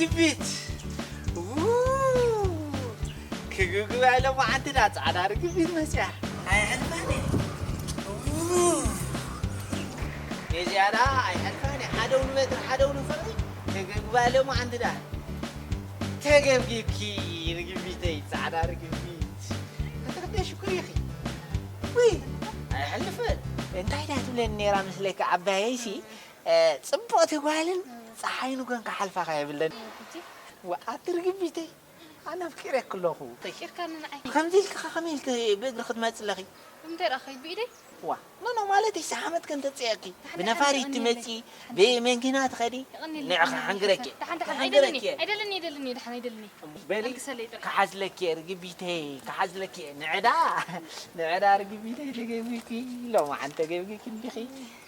ርግቢት። ው! ክግግባ ኢለ መዓንቲ ዳ ጻዕዳ ርግቢት መጽያ። ኣይሕልፋን እየ። ው! ነዚኣ ዳ ኣይሕልፋን እየ። ሓደው ንመትር፣ ሓደው ንፍቕሪ። ክግግባ ኢለ መዓንቲ ዳ። ተገብጊብኪ ርግቢተይ፣ ጻዕዳ ርግቢት። ከተኽደ ሽኩር ኢኺ። ውይ! ኣይሕልፍን። እንታይ ዳ ትብለኒ ነይራ ምስለካ ዓባየይሲ? እ፣ ጽብቕቲ ጓልን ጸሓይ ንጎን ክሓልፋኻ የብለን። ዋ፣ ኣቲ ርግቢተይ፣ ኣነ ኣፍቂረኪ ኣለኹ። ኣፍቂርካኒ ንዓይ? ከምዚ ኢልኪ ኸ ከመይ ኢልኪ ብእግሪ ክትመጺ ኣለኺ? ብምንታይ ደኣ ኸይድ ብኢደይ? ዋ፣ ኖ፣ ኖ፣ ማለት ይስሓመት ከም ተጽእኪ። ደሓን፣ ብነፋሪት ደሓን፣ ትመጺ፣ የቐንየለይ። ብመኪና ትኸዲ። የቐንየለይ፣ ንዕኺ የቐንየለይ። ሓንግረኪ። ደሓን፣ ደሓን፣ ሓንግረኪ። ኣይደለኒ፣ ኣይደለኒ፣ ኣይደለኒ፣ ደሓን፣ ኣይደለኒ። በሊ፣ መልግሰለይ ጥራሕ። ክሓዝለኪ ርግቢተይ፣ ክሓዝለኪ። ንዕዳ፣ ንዕዳ ርግቢተይ ተገቢኪ። ሎማዓንቲ ተገቢኪ እንዲኺ።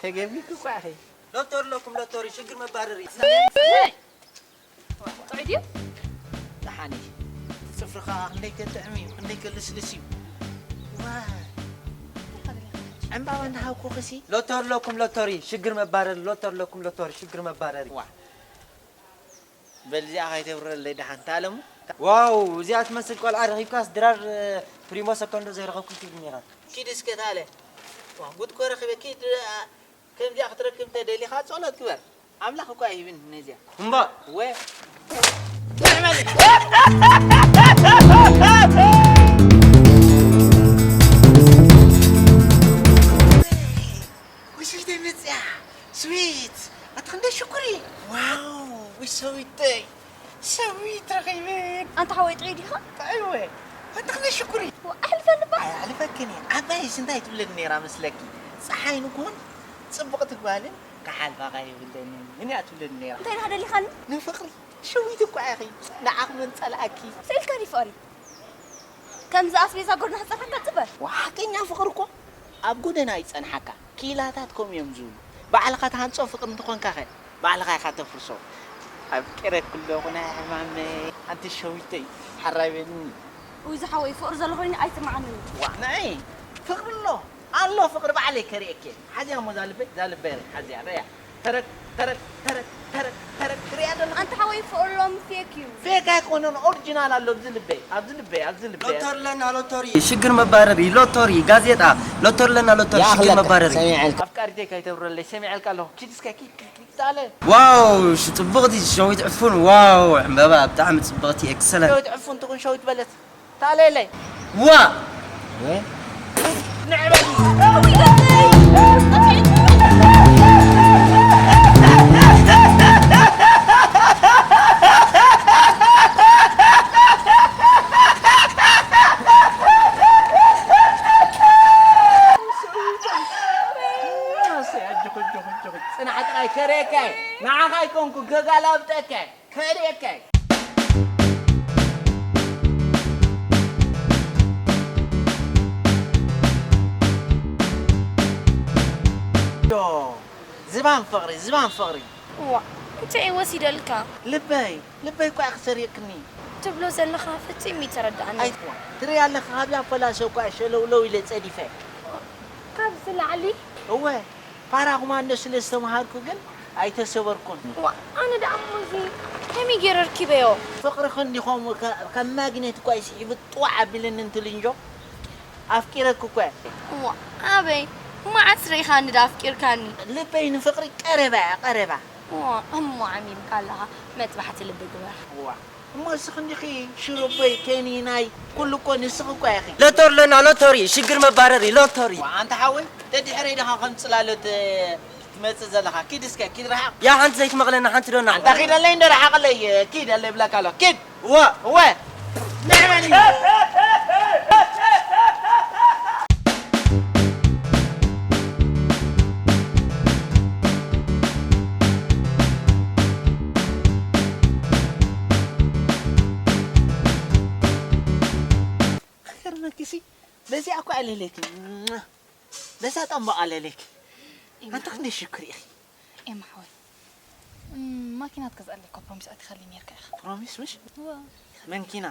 ተገቢኪ እኳ ኢኺ። ሎተሪ ኣለኩም፣ ሎተሪ፣ ሽግር መባረሪ። ወይ! ጥዑይ ድዩ? ደሓን እዩ። ጽፍርኻ ክንደይ ከጥዕም እዩ፣ ክንደይ ከልስልስ እዩ። ዋ! ዕምባባ እንዳሃብኩኺሲ። ሎተሪ ኣለኩም፣ ሎተሪ፣ ሽግር መባረሪ፣ ሎተሪ ኣለኩም፣ ሎተሪ፣ ሽግር መባረሪ። ዋ! በል እዚኣ ከይተብረለይ ደሓን፣ ታለሙ። ዋው! እዚኣ ትመስል ቆልዓ ረኺብካስ ድራር፣ ፕሪሞ ሰኮንዶ ዘይረኸብኩ ትብልኒ ኢኻ። ኪድ እስከ ታለ። ዋ፣ ጉድ እኮ ረኺበ፣ ኪድ፣ ኣ፣ ከምዚኣ ክትረክብ እንተ ደሊኻ ጸሎት ግበር። ኣምላኽ እኮ ኣይህብን ነዚኣ። እምባ። ወ-፣ ንዕመል። ውሽይተይ መጽያ። ስዊት። ኣቲ ክንደይ ሽኩሪ። ዋው፣ ውይ ሰዊተይ። ሰዊት ረኺበ። ኣንታ ሓወይ ጥዑይ ዲኻ? ጥዑይ ወ። ኣቲ ክንደይ ሽኩሪ። ዋ፣ ኣሕልፈኒ እባ። ኣይ፣ ኣሕልፈክን እየ። ዓባይስ እንታይ ትብለኒ ነይራ መስለኪ? ጸሓይ ንኩን ጽቡቕ ትግባልን ክሓልፋኻ የብለንን። እኔ ኣትብለኒ ነይራ። እንታይ ደኣ ደሊኻኒ? ንፍቕሪ ሸዊት እኳ ኢኺ። ንዓኽ መን ጸልኣኪ? ስኢልካ ድዩ ፍቕሪ? ከምዚ ኣስቤዛ ጎድና ክጸንሓካ ትጽበ? ዋ፣ ሓቀኛ ፍቕሪ እኮ ኣብ ጎደና ይጸንሓካ። ክኢላታት ከምኡ እዮም ዝብሉ። ባዕልኻ ትሃንጾ ፍቕሪ እንተኾንካ ኸ? ባዕልኻ ኢኻ ተፍርሶ። ኣፍቂረኪ ኣለኹ ናይ ሕማመይ። ኣንቲ ሸዊተይ፣ ሓራይ በልኒ። ውይ ዝሓወይ፣ ፍቕሪ ዘሎ ኮይኑ ኣይስምዓንን እዩ። ዋ፣ ንዓይ ፍቕሪ ኣሎ። ኣሎ ፍቕሪ ባዕለይ ከርእየኪ እየ። ሓዝያ እሞ እዛ ልበይ፣ እዛ ልበይ ርእ፣ ሓዝያ ርእያ። ተረክ፣ ተረክ፣ ተረክ፣ ተረክ፣ ተረክ፣ ትርእያ ዘለኻ? ኣንታ ሓወይ ፍቕሪ ሎም ፌክ እዩ። ፌክ ኣይኮነን፣ ኦሪጂናል ኣሎ ኣብዚ ልበይ፣ ኣብዚ ልበይ፣ ኣብዚ ልበይ። ሎተሪ ኣለና፣ ሎተሪ። ሽግር መባረሪ፣ ሎተሪ፣ ጋዜጣ፣ ሎተሪ ኣለና፣ ሎተሪ፣ ሽግር መባረሪ። ኣፍቃሪተይ ከይተብረለይ፣ ሰሚዐልካ ኣለኹ። ኪድ እስከ ኪድ፣ ኪድ፣ ኪድ፣ ታለ። ዋው፣ ሽ-፣ ጽብቕቲ ሸዊት ዕፉን፣ ዋው፣ ዕምበባ፣ ብጣዕሚ ጽብቕቲ፣ ኤክሰለንት። ሸዊት ዕፉን ትኹን ሸዊት በለስ። ታሌለይ። ዋ! ንዕበሊ። ጽናሕ ጥራይ ከርእየካ እየ። ንዓኻ ኣይኮንኩ ገጋ ላብጠካ እየ። ከርእየካ እየ። ዶ፣ ዝባን ፍቕሪ፣ ዝባን ፍቕሪ። እዋ፣ እንታይ እዩ ወሲደልካ? ልበይ፣ ልበይ እኳ እዩ ክሰርየክኒ። ትብሎ ዘለኻ ፍጹም ይተረድኣኒ። ኣይ፣ ትርኢ ኣለኻ፣ ካብዛ ፈላሰ እኳ ሸለውለው ኢለ ጸዲፈ። ካብዚ ላዕሊ? እወ፣ ፓራ ኮማንዶ ስለ ዝተምሃርኩ ግን ኣይተሰበርኩን። ዋ፣ ኣነ ደኣ እሞ እዚ ከመይ ገይረ ኣርኪበዮ? ፍቕሪ ክንዲ ከምኡ ከ-፣ ከም ማግኔት እኳ እዩ ስሒቡ ጥዋዕ ኣቢሉኒ እንትልንጆ። ኣፍቂረኪ እኮ እየ። ዋ፣ ኣበይ? መዓስ ርኢኻኒ ዶ ኣፍቂርካኒ? ልበይ ንፍቕሪ ቀረባ እያ፣ ቀረባ። ዋ፣ እሞ ዓሚምካ ኣለኻ። መጥባሕቲ ልቢ ግበር። ዋ፣ እሞ እስኺ እንዲኺ ሽሩበይ፣ ከኒናይ፣ ኩሉ እኮ ንስኺ እኮ ኢኺ። ሎተሪ ኣለና፣ ሎተሪ፣ ሽግር መባረሪ፣ ሎተሪ። ዋ፣ ኣንታ ሓወይ፣ ደድሕረይ ዲኻ ከም ጽላሎት፣ እ፣ ትመጽእ ዘለኻ? ኪድ እስከ፣ ኪድ ርሓቕ። ያ ሓንቲ ዘይትመቕለና ሓንቲ ዶ ኣንታ እናቕለና? ኪደለይ እንዶ ርሓቐለይ፣ ኪድ ኣለ ይብለካ ኣሎ። ኪድ። እወ። እወ። ንዕበኒ። ክገርመኪሲ፣ በዚኣ እኮ ኣለለኪ። በዛ ጠምቦ ኣለለኪ። ኣንታ ክንደይ ሽኩር ኢኺ። ኤማ ሓወይ፣ እም፣ ማኪና ትገዝኣለይ እኮ ፕሮሚስ ኣቲኻለይ ኔርካ ኢኻ። ፕሮሚስ ምሽ? እወ። መንኪና?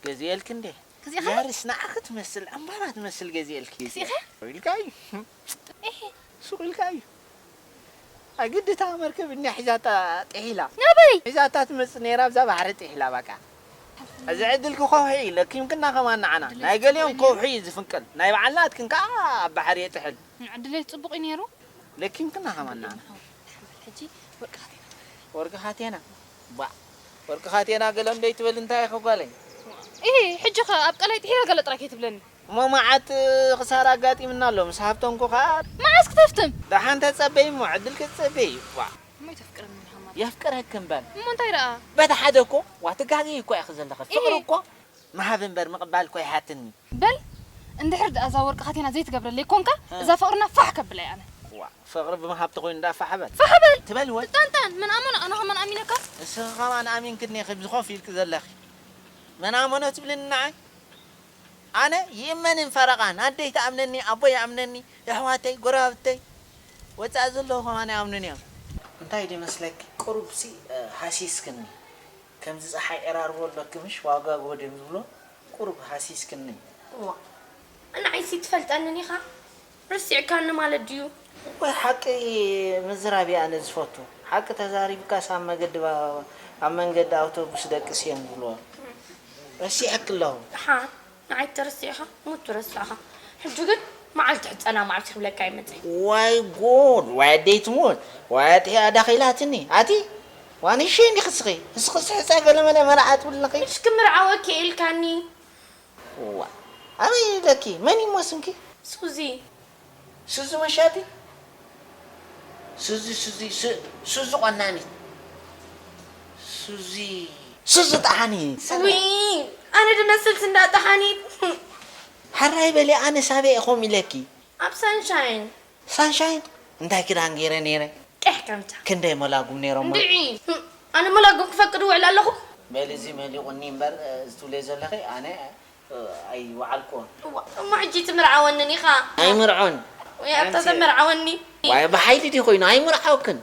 ገዚኤልኪ እንዴ? ገዚእኻ? ያርስ ንዓኺ ትመስል፣ ዕምባባ ትመስል ገዚኤልኪ። ገዚእኻ? ኢልካ እዩ። እሄ። ሱቕ ኢልካ እዩ። ኣግድታ መርከብ እኒኣ ሒዛታ ጥሒላ። ናበይ? ሒዛታ ትመጽእ ነይራ ኣብዛ ባሕሪ ጥሒላ በቃ። እዚ ዕድልኪ ከውሒ እዩ፣ ለኪምክና ከማን ንዓና። ናይ ገሊኦም ከውሒ እዩ ዝፍንቅል፣ ናይ በዓል ናትክን ከኣ ኣብ ባሕሪ የጥሕል። ዕድለይ ጽቡቕ እዩ ነይሩ። ለኪምክና ከማን ንዓና። ሕጂ ወርቂ ካቴና። ወርቂ ካቴና? ባ፣ ወርቂ ካቴና ገለ እንዶ ይትበል እንታይ ኢኺ ጓለይ? ኢሂ፣ ሕጂ ኸ ኣብ ቀላይ ጥሒላ ገለ ጥራይ ከይትብለኒ። እሞ መዓት ክሳራ ኣጋጢምና ኣሎ፣ ምስ ሃብቶም እኮ ኸኣ። መዓስ ክተፍትም? ደሓን ተጸበይ እሞ፣ ዕድል ክትጸበይ እዩ። ዋ። እሞ ኣይተፍቅረኒ ኢኻ ማለት። የፍቅረኪ እምበር። እሞ እንታይ ደኣ? በቲ ሓደ እኮ፣ ዋ ትጋገዪ እኮ ኢኺ ዘለኺ። ኢሂ። ፍቕሪ እኮ ምሃብ እምበር ምቕባል እኮ ይሓትኒ። በል፣ እንድሕር ደኣ እዛ ወርቂ ካቴና ዘይትገብረለይ ኮንካ፣ እ። እዛ ፍቕርና ፋሕ ከብላ እየ ኣነ። ዋ፣ ፍቕሪ ብምሃብ ተኾይኑ ደኣ ፋሕ በል። ፋሕ በል! ትበል ወይ? ትጠንጠን፣ መን ኣመኖ ኣነ ኸማን ኣሚነካ? እስኺ ኸማን ኣሚንክኒ ኢኺ፣ ብዚ ኮፍ ኢልኪ ዘለኺ። መን ኣመኖ ትብልኒ ንዓይ? ኣነ ይእመንን ፈረቓን፣ ኣደይ ትኣምነኒ፣ ኣቦይ ይኣምነኒ፣ የሕዋተይ፣ ጎረባብተይ፣ ወጻኢ ዘለዉ ከማን ይኣምኑኒ እዮም። እንታይ ዶ ይመስለኪ? ቁሩብሲ፣ እ፣ ሃሲስክኒ። ከምዚ ጸሓይ ዕራርቦ ኣለኪ ምሽ ዋጋ ጎድም ዝብሎ ቁሩብ ሃሲስክኒ። እዋ፣ ንዓይሲ ትፈልጠንን ኢኻ? ርሲዕካኒ ማለት ድዩ? ወይ ሓቂ ምዝራብ እየ ኣነ ዝፈቱ። ሓቂ ተዛሪብካስ ኣብ መገዲ ባ-፣ ኣብ መንገዲ ኣውቶቡስ ደቅስ እዮም ዝብልዎ። ረሲዐኪ ኣለኹ። ደሓን ንዓይ ተረሲዕኻ፣ ሙት ረሳዕኻ። ሕጂ ግን መዓልቲ ሕጸና መዓልቲ ክብለካ ይመጽእ። ዋይ ጉድ፣ ዋይ ኣደይ ትሙት፣ ዋይ ኣጥሒኣ ዳኺላትኒ። ኣቲ፣ ዋንሽይ እንዲኺ እስኺ፣ እስኽስ ሕጸ ገለመለ መርዓ ትብሊ ኣለኺ። ምሽ ክምርዓወኪ ኢልካኒ። ዋ፣ ኣበይ ኢለኪ? መን እዩ እሞ ስምኪ? ሱዚ። ሱዚ መሻጢ? ሱዚ፣ ሱዚ፣ ሱ-፣ ሱዚ ቆናኒት። ሱዚ፣ ሱዚ ጠሓኒት። ውይ፣ ኣነ ድመስልስ እንዳ ጠሓኒት። ሕራይ በሊ፣ ኣነ ሳበይ ኢኹም ኢለኪ። ኣብ ሳንሻይን። ሳንሻይን? እንታይ ክዳን ገይረ ነይረ? ቀሕ ከምታ። ክንደይ መላጉም ነይሮም? እንድዒ። ኣነ መላጉም ክፈቅድ እውዕል ኣለኹ? በሊ፣ እዚ መሊቑኒ እምበር፣ እዚ ትብለዮ ዘለኺ ኣነ ኣይወዓልኩዎን። እዋ፣ እሞ ሕጂ ትምርዓወንን ኢኻ? ኣይምርዖን። ወይ ኣታ ኣንቲ ዘምርዓወኒ? ዋይ፣ ብሓይሊ ድዩ ኮይኑ? ኣይምርዓውክን።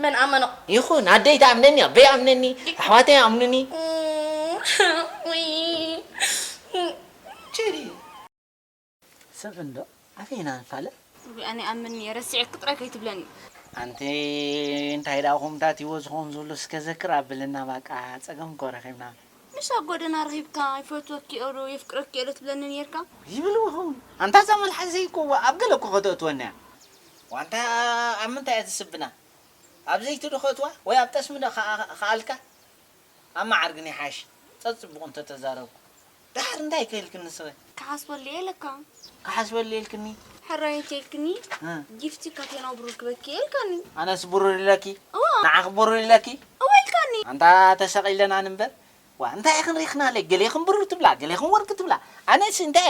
መን ኣመኖ? ይኹን፣ ኣደይ ትኣምነኒ፣ ኣቦይ ይኣምነኒ፣ ኣሕዋተይ ይኣምኑኒ። እም፣ ውይ። ቸሪ። ስምዒ እንዶ፣ ኣበይ ኢና ንፋለጥ? ውይ፣ ኣነ ይኣምን እየ፣ ረሲዐኪ ጥራይ ከይትብለኒ። ኣንቲ እንታይ ደኣ ኹምታት ህይወት ዝኸውን ዘሎ እስከ ዘክር ኣብልና፣ ባቃ ጸገም እኮ ረኺብና። ምሽ ኣብ ጎደና ረኺብካ፣ "ይፈትወኪ እየ ዶ የፍቅረኪ እየ ዶ?" ትብለኒ ነይርካ። ይብል ይኸውን። ኣንታ እዛ መልሓሰይ እኮ ኣብ ገለ እኮ ከተእትወና እያ። ዋንታ ኣብ ምንታይ እያ ትስብና? ኣብ ዘይቲ ዶ ከእትዋ ወይ ኣብ ጠስሚ ዶ ከኣ-፣ ከኣልካ? ኣብ መዓር ግን ይሓሽ። ጸጽቡቕ እንተተዛረብኩ። ደሓር እንታይ ከ ኢልክኒ ንስኺ? ክሓስበሉ እየ ኢለካ። ክሓስበሉ ኢልክኒ? ሕራይ እንተ ኢልክኒ፣ እ። ጊፍቲ ካቴና ብሩር ክበኪ እየ ኢልካኒ። ኣነስ ብሩር ኢለኪ? እዋ። ንዓኺ ብሩር ኢለኪ? እዋ ኢልካኒ። ኣንታ ተሰቒለና ንንበር። ዋ፣ እንታይ ኢኽን ሪኽናለይ? ገሌኽን ብሩር ትብላ፣ ገሌኽን ወርቂ ትብላ። ኣነስ እንታይ፣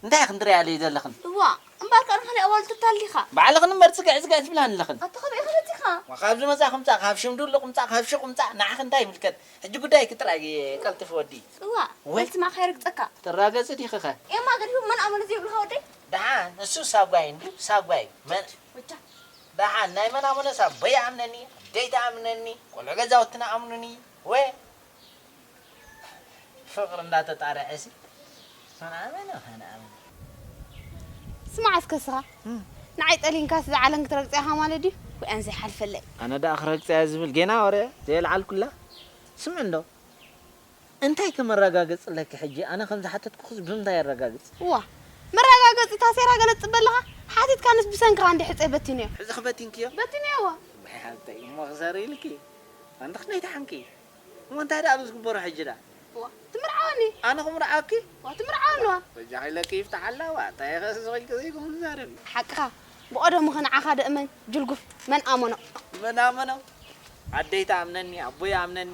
እንታይ ኢኽን ትሪኣለይ ዘለኽን? እዋ፣ እምበኣር ከኣ ንኻልእ ኣዋልድ ተታሊኻ። ባዕልኽን እምበር ጽግዕ ጽግዕ ትብላኒ ኣለኽን። ኣታ ኻበይ ኢኻ መጺኻ? ዋ፣ ካብ ዝመጻ ክምጻእ፣ ካብ ሽምዱሎ ክምጻእ፣ ካብ ሽቕ ክምጻእ፣ ንዓኺ እንታይ ይምልከት? ሕጂ ጉዳይኪ ጥራይ ቀልጥፊ ወዲ። እዋ፣ ወይ። መልሲ ማኻ ይርግጸካ። ትራገጺ ዲኺኸ? ኤማ ገዲፉ መን ኣመሉ ዘይብልኻ ወደይ? ደሓን፣ እሱ ሳጓይ እንድዩ፣ ሳጓይ። መን-፣ ወጃ። ደሓን፣ ናይ መን ኣመለስ ኣቦይ ኣምነኒ፣ ኣደይ ትኣምነኒ፣ ቆልዑ ገዛውትና ኣምኑኒ። ወይ። ፍቕሪ እንዳተጣርዐ ሲ። ሃናመነ፣ ሃናመነ። ስማዕ እስከ ስኻ። እም። ንዓይ ጠሊንካስ ዝዓለም ክትረግጽ ኢኻ ማለት ድዩ? ወይ ኣነ ዘይሓልፈለይ። ኣነ ደኣ ክረግጽ እየ ዝብል ጌና ወረ ዘየልዓልኩላ። ስምዕ እንዶ። እንታይ ከመረጋገጽለኪ ሕጂ? ኣነ ከም ዝሓተትኩኽስ ብምንታይ የረጋግጽ? እዋ፣ መረጋገጺ ታሴራ ገለ ትጽበ ኣለኻ? ሓቲትካንስ ብሰንክኻ እንዲ ሕጸ በቲንዮ። ሕዚ ክበቲንክዮ? በቲንዮ፣ እዋ። ወይ ሓብተይ፣ እሞ ክሰር ኢልኪ። ኣንቲ ክንደይ ተሓንኪ? እሞ እንታይ ደኣ ኣብዚ ዝግበሮ ሕጂ ደኣ? እዋ፣ ትምርዓወኒ? ኣነ ክምርዓወኪ? እዋ፣ ትምርዓወኒ፣ እዋ። በጃኺ ኢለኪ ይፍትሓላ፣ እዋ። እንታይ ኢኸ ስቕ ኢልኪ ዘይኮን ትዛረቢ? ሓቅኻ። ብቐደሙ ኸ ንዓኻ ደእመን፣ ጅልጉፍ፣ መን ኣመኖ? መን ኣመኖ? ኣደይ ትኣምነኒ፣ ኣቦይ ይኣምነኒ፣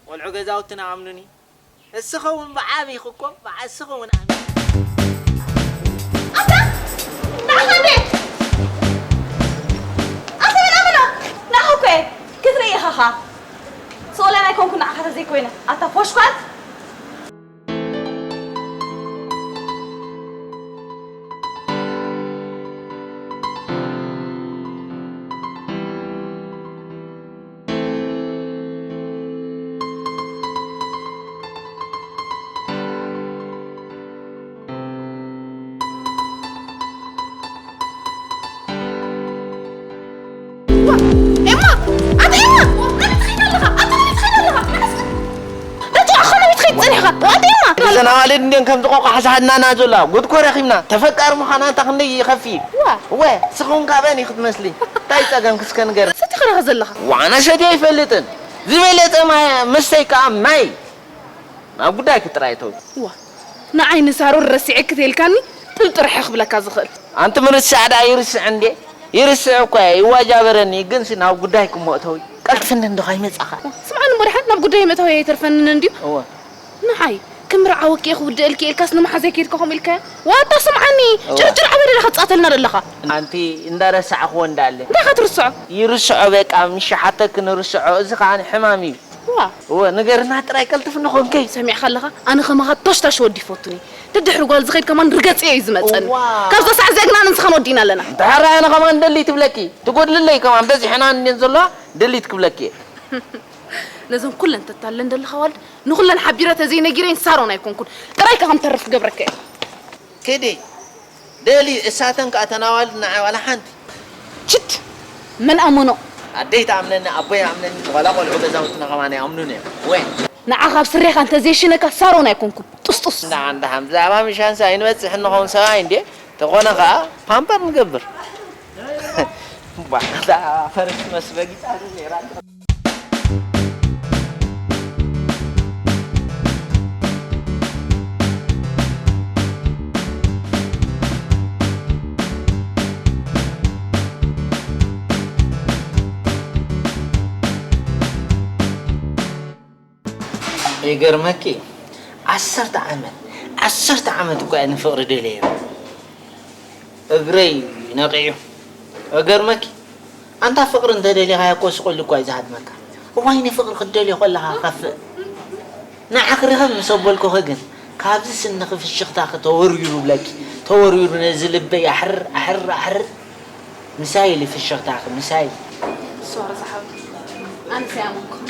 ቆልዑ ገዛውትና ኣምኑኒ። እስኸ እውን ብዓቢኺ እኮ፣ ብዓ-፣ እስኸ እውን ኣሚን። ኣታ! ንዓኻ እንዴ? ኣታ መን ኣመኖ? ንዓኻ እኮ እየ ክትርኢ ኢኻ ኸኣ። ስቕ ኢለ ኣይኮንኩን ንዓኻ ተዘይኮይነ። ኣታ ፖሽኳል! ኣዋልድ እንድየን ከምዚ ቆቋሕ ዝሃድናና ዘሎ። ጉድ እኮ ረኺብና። ተፈቃሪ ምዃና እንታ ክንደይ ይኸፍእ እዩ። ዋ። እወ፣ ስኽውን ካበን እዩ ክትመስሊ። እንታይ ጸገም ክስከ ንገር። ሰቲኻ ዲኻ ዘለኻ? ዋና ሰትየ ኣይፈልጥን። ዝበለጸ ማይ መስተይ ከኣ ማይ። ናብ ጉዳይኪ ጥራይ ተው። ዋ። ንዓይ ንሳሮን ረሲዐኪ ተልካኒ ጥልጥርሐ ክብለካ ዝኽእል። ኣንቲ ምርሳዕ ደኣ ይርስዕ እንዴ? ይርስዕ እኳ እየ፣ ይዋጃበረኒ፣ ግንሲ ናብ ጉዳይኪ እሞ እተዊ። ቀልጥፍኒ እንዶ ከይመጻኻ። ስምዓኒ እሞ ደሓን ናብ ጉዳይ ምእታው ኣይተርፈንን እንድዩ። እወ። ንዓይ ክምርዓወኪ እየ ክውድአልኪ እየ ኢልካስ ንመሓዘይ ከይድካ ከምኡ ኢልካያ? ዋታ ስምዓኒ፣ እወ። ጭርጭር ዓበደ ዲኻ ትጻተልና ዘለኻ? ኣንቲ እንዳረሳዕኽዎ እንዳለ። እንታይ ኢኻ ትርስዖ? ይርስዖ በቃ፣ ምሽ ሓተኪ ንርስዖ፣ እዚ ኸኣ ሕማም እዩ። ዋ። እወ፣ ንገርና ጥራይ ቀልጥፍኒ ኾንከይ። ሰሚዕካ ኣለኻ? ኣነ ኸማኻ ቶሽታሽ ወዲ ይፈቱኒ። ደድሕሪ ጓል ዝኸይድ ከማን ርገጽ እዩ ዝመጸኒ። ዋ። ካብዛ ሰዓት እዚኣ ግና ንስኻን ወዲና ኣለና። እንድሕር ኣነ ኸማን ደሊ ትብለኪ፣ ትጎድልለይ ከማን በዚሕና እንዴን ዘለዋ ደሊ ትክብለኪ እየ። ነዘን ኩለን ተታለን ደለኻ ዋልድ፣ ንኹለን ሓቢረ ተዘይነጊረን ሳሮን ኣይኮንኩን። ጥራይካ ከም ተርፍ ክገብረካ እየ። ክዲ፣ ደሊ እሳተን ከኣ ተናዋልድ ንዓይ ዋላ ሓንቲ። ችት! መን ኣመኖ? ኣደይ ትኣምነኒ፣ ኣቦይ ይኣምነኒ፣ ዋላ ቆልዑ ገዛውትና ከማን ይኣምኑኒ እዮም። ወይ። ንዓኻ ኣብ ስሬኻ እንተዘይሽነካ ሳሮን ኣይኮንኩን። ጡስጡስ። እንዳ፣ እንዳ፣ ብዛዕባ ምሻንሳ ኣይንበጽሕ እንኸውን ሰብኣይ እንዴ? ተኾነ ከኣ ፓምፐር ንገብር። ባዕላ ፈረስ መስ በጊጻ ነይራ። ይገርመኪ፣ ዓሰርተ ዓመት፣ ዓሰርተ ዓመት እኮ እየ ንፍቕሪ ደልየዮ። እግረይ ነቒዑ። እገርመኪ፣ ኣንታ ፍቕሪ እንተደሊኻዮ እኮ ስቕ ኢሉ እኳ እዩ ዝሃድመካ። እዋይ፣ ንፍቕሪ ክትደልዮ ከለኻ ከፍእ። ንዓኺ ርኸብ ምስ ኣበልኩኺ ግን፣ ካብዚ ስንኺ ፍሽኽታኺ ተወርዊሩ ብለኪ፣ ተወርዊሩ ነዚ ልበይ ኣሕርር፣ ኣሕርር፣ ኣሕርር። ምሳይ ኢሊ ፍሽኽታኺ፣ ምሳይ። ሶሪ ዝሓወይ፣ ኣነስ ኣይኣመንኩን።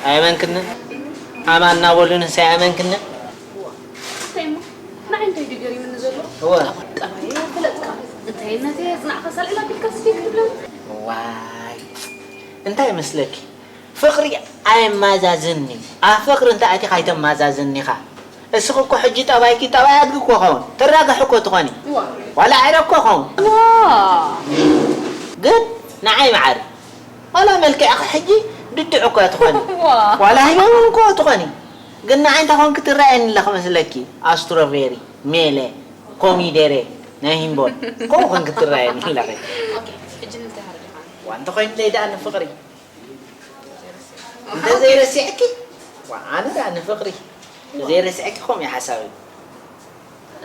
ኣየመንክንን? ኣማን እናበሉንስ ኣየመንክንን? እንታይ እሞ? ንዓይ እንታይ ድዩ ገሪሙኒ ዘሎ? እወ። ጠባየይ ኣይፈለጥካ። እንታይነተይ ኣጽናዕካ ሳልዕል ኣቢልካ ስደይ ክትብለኒ? ዋይ። እንታይ ይመስለኪ? ፍቕሪ ኣየማዛዝንን እዩ። ኣብ ፍቕሪ እንተ ኣቲኻ ኣይተማዛዝንን ኢኻ። እስኺ እኮ ሕጂ ጠባይኪ ጠባይ ኣድጊ እኮ ኸውን። ትራገሒ እኮ ትኾኒ። እዋ። ዋላ ዕረ እኮ ኸውን። እዋ። ግን ንዓይ መዓር። ዋላ መልክዕኺ ሕጂ ድድዕ እኮ ትኾኒ። እዋ። ዋላ ህያውን እኮ ትኾኒ። ግን ንዓይ እንታይ ኮንኪ ትረኣየኒ ኣለኺ መስለኪ? ኣስትሮቤሪ፣ ሜለ፣ ኮሚደረ፣ ናይ ሂምቦል። ከምኡ ኮንኪ ትረኣየኒ ኣለኺ። ኦኬ፣ ሕጂ ንምንታይ ሃረዲኻኒ? ዋ፣ እንተኾይኑለይ ደኣ ንፍቕሪ። እንተ ዘይረሲዐኪ፣ ዋ፣ ኣነ ደኣ ንፍቕሪ ዘይረሲዐኪ ከምኡ እዩ ሓሳበይ።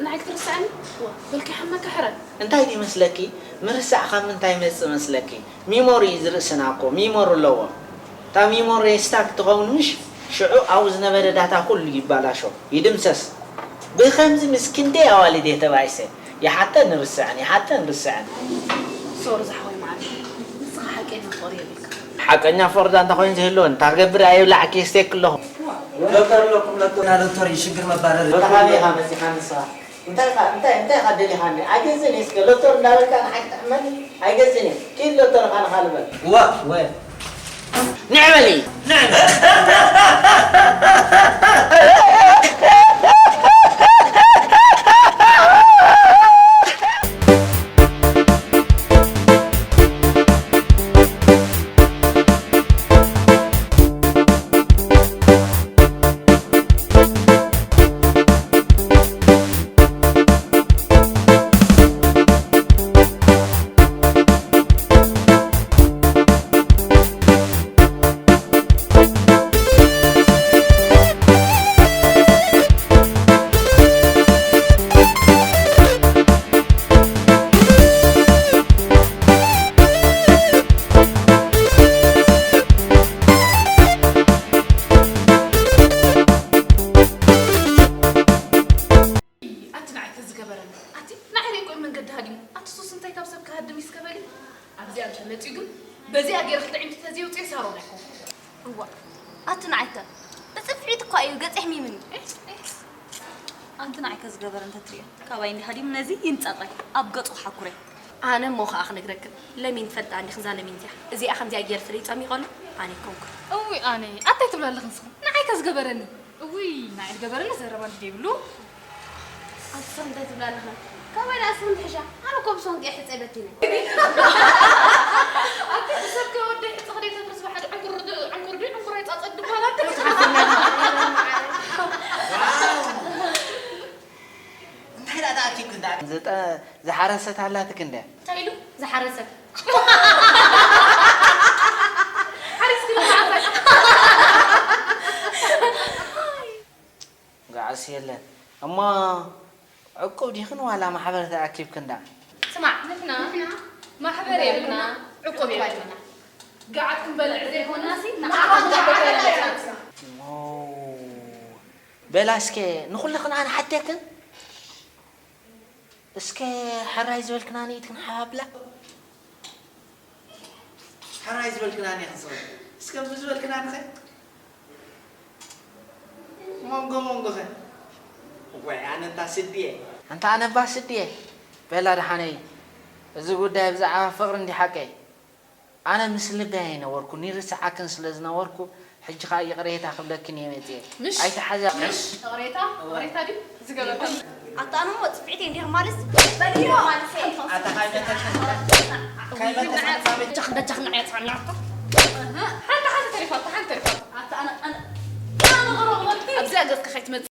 ንዓይ ክትርስዓኒ? ዋ፣ በልካ ይሓመካ ሕረ። እንታይ ድዩ መስለኪ? ምርሳዕ ካብ ምንታይ ይመጽእ መስለኪ? ሚሞሪ እዩ ዝርእስና እኮ፣ ሚሞሪ ኣለዎ። እታ ሚሞሪ ስታክ ትኸውን ምሽ? ሽዑ ኣብኡ ዝነበረ ዳታ ኩሉ ይባላሾ፣ ይድምሰስ። ብኸምዚ ምስ ክንደይ ኣዋልድ እየ ተባኢሰ። ይሓተን ርስዐን፣ ይሓተን ርስዐን። ሶሪ ዝሓወይ መዓር፣ ንስኻ ሓቀኛ ፍቕሪ የብልካ። ሓቀኛ ፍቕሪ ዳኣ እንተኾይኑ ዝህልወን፣ እንታይ ክገብር እየ ይብላዕ ኬስቴክ ኣለኹ። ዶክተር ኣለኩም፣ ዶክተር። ና ዶክተር፣ ሽግር መባረሪ። ዶክተር ካበይ ኢኻ መጺኻ ንስኻ? እንታይ ኢኻ፣ እንታይ፣ እንታይ ኢኻ ደሊኻኒ? ኣይገዝን እየ እስከ ዶክተር እንዳበልካ ንዓይ ክትሕመኒ? ኣይገዝን እየ። ኪድ ዶክተር ኢኻ ንኻ ልበል። ዋ፣ ወ። ንዕ በሊ። ኣቲ ንዓይ ተዝገበረኒ። ኣቲ ንዓይ ሪእኮ መንገዲ ሃዲሙ። ኣቲ ሱስ እንታይ ካብ ሰብ ክሃድም ይስከበሊ? ኣብዚኣ እንተ መጺኡ ግን በዚኣ ገይረ ክልተ ዒንቱ ተዘይውጽእ ሳሮን ኣይኮንኩ። እዋ፣ ኣቲ ንዓይከ? ብጽፍዒት እኳ እዩ ገጽ ኣሕሚምኒ። ኣንቲ ንዓይ ከዝገበረ እንተትሪኦ፣ ካባይ እንዲ ሃዲሙ ነዚ ይንጸቕረይ፣ ኣብ ገጹ ክሓኩረይ። ኣነ እሞ ኸኣ ክነግረክን፣ ለሚን ትፈልጣ እንዲኽን እዛ ለሚን እዚኣ። እዚኣ ከምዚኣ ገይረ ፍለይ ጸሚቐሉ፣ ኣነ ኣይኮንኩን። እውይ ኣነ፣ ኣታይ ትብላ ኣለኽን ስኹም? ንዓይ ከዝገበረኒ። እውይ፣ ናይ ገበረኒ ዘረባ እንዲ ዘይብሉ። ኣንቲ ሰብ እንታይ ትብላ ኣለኻ? ካባይ ደኣ ሰብ ምሕሻ? ኣነ እኮ ብሰንኪ እየ ሕጸ በቲነ። ኣንቲ ሰብ ከወደ ሕጽ ክደይ ተትርስባ ሓደ ዕንቁር ድ-፣ ዕንቁር ድዩ ዕንቁር ኣይጻጸድ ድበሃል ኣንቲ። እንታይ ደኣ ተኣኪብክን ደኣ? ዝጠ-፣ ዝሓረሰት ኣላትክ እንደ? እንታይ ኢሉ? ዝሓረሰት። ሓሪስክን መዓፈር። ጋዕስ የለን። እሞ ዕቁብ ዲኽን ዋላ ማሕበር ተኣኪብክን ደኣ? ስማዕ፣ ንሕና ንሕና ማሕበር የብልና፣ ዕቁብ የብልና። ገዓት ክንበልዕ ዘይኮናሲ ንዓኻ ንዓኻ ንዓኻ ንዓኻ። ኦ፣ በላ እስከ ንኹልኽን ኣነ ሓቴክን? እስከ ሕራይ ዝበልክናኒ ኢድክን ሓባብላ። ሕራይ ዝበልክናኒ ኢኽን ስቕ። እስከ ብዝበልክናኒ ኸ? መንጎ መንጎ ኸ? ወይ ኣነ እንታ ስድየ። ኣንታ ኣነ እባ ስድየ። በላ ደሓነይ፣ እዚ ጉዳይ ብዛዕባ ፍቕሪ እንዲ ሓቀይ። ኣነ ምስ ልበይ ኣይነበርኩ፣ ንርስዓክን ስለ ዝነበርኩ፣ ሕጂ ኸኣ ይቕሬታ ክብለክን እየ መጽየ። ምሽ? ኣይትሓዛ። ምሽ? ይቕሬታ? ይቕሬታ ድዩ ዝገበርኩ? ኣታ ኣነ እሞ ጽፍዒተይ እንዲኻ ማለት በልዮ ማለት እየ። ኣታ ካይ መተልከን? ካይ መተልከን? በጃኽን፣ በጃኽን ንዓይ ኣጽናንያ ኣታ። ኣሃ፣ ሓንቲ፣ ሓንቲ ተሪፋቶ፣ ሓንቲ ተሪፋቶ። ኣታ ኣነ፣ ኣነ፣ ኣነ ቕረብ በልኪ። ኣብዚኣ ገጽኪ ከይትመጽእ።